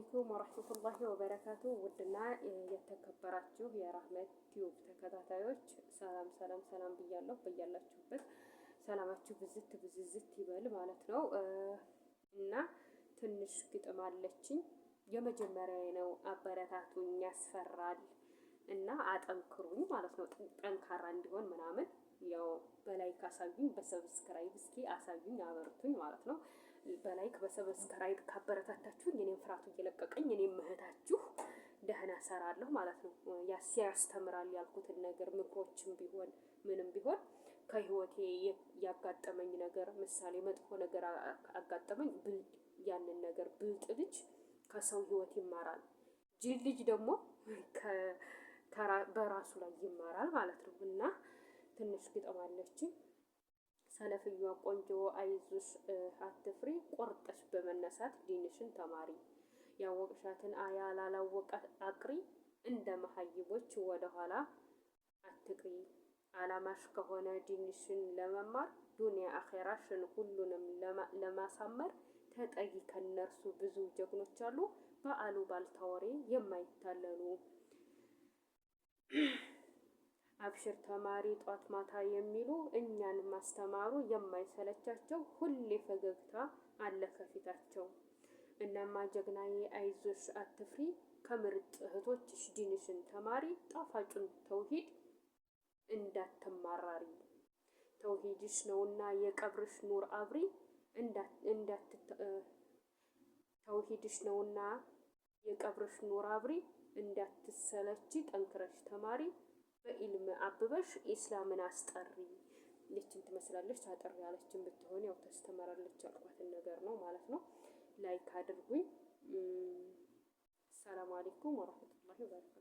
عليكم ورحمة الله وبركاته። ውድና የተከበራችሁ የራህመት ቲዩብ ተከታታዮች ሰላም ሰላም ሰላም ብያለሁ። በያላችሁበት ሰላማችሁ ብዝት ብዝዝት ይበል ማለት ነው። እና ትንሽ ግጥም አለችኝ። የመጀመሪያ ነው። አበረታቱኝ፣ ያስፈራል እና አጠንክሩኝ ማለት ነው። ጠንካራ እንዲሆን ምናምን ያው በ like አሳዩኝ፣ በ subscribe እስኪ አሳዩኝ፣ አበርቱኝ ማለት ነው። በ like በ subscribe ካበረታታችሁኝ እኔም ፍርሃቱ እየለቀቀኝ እኔም እህታችሁ ደህና ሰራለሁ ማለት ነው። ያስተምራል ያልኩትን ነገር ምክሮችም ቢሆን ምንም ቢሆን ከህይወቴ ያጋጠመኝ ነገር ምሳሌ መጥፎ ነገር አጋጠመኝ፣ ያንን ነገር ብልጥ ልጅ ከሰው ህይወት ይማራል። ጅል ልጅ ደግሞ በራሱ ላይ ይማራል ማለት ነው። እና ትንሽ ግጥም አለችኝ። ሰለፍያ ቆንጆ አይዞሽ አትፍሪ፣ ቆርጠሽ በመነሳት ዲንሽን ተማሪ። ያወቅሻትን አያ ላላወቃት አቅሪ፣ እንደ መሀይቦች ወደኋላ አትቅሪ። አላማሽ ከሆነ ዲንሽን ለመማር ዱንያ አኼራሽን ሁሉንም ለማሳመር ተጠጊ ከነርሱ ብዙ ጀግኖች አሉ፣ በአሉባልታ ወሬ የማይታለሉ። አብሽር ተማሪ ጧት ማታ የሚሉ እኛን ማስተማሩ የማይሰለቻቸው ሁሌ ፈገግታ አለ ከፊታቸው። እናማ ጀግናዬ አይዞሽ አትፍሪ፣ ከምርጥ እህቶችሽ ዲንሽን ተማሪ፣ ጣፋጩን ተውሂድ እንዳትማራሪ። ተውሂድሽ ነውና የቀብርሽ ኑር አብሪ፣ ተውሂድሽ ነውና የቀብርሽ ኑር አብሪ፣ እንዳትሰለቺ ጠንክረሽ ተማሪ። በኢልም አብበሽ ኢስላምን አስጠሪ። ይችን ትመስላለች። አጠር ያለችን ብትሆን ያው ተስተምራለች ያልኳትን ነገር ነው ማለት ነው። Like አድርጉኝ። ሰላም አለይኩም ወራህመቱላሂ ወበረካቱ።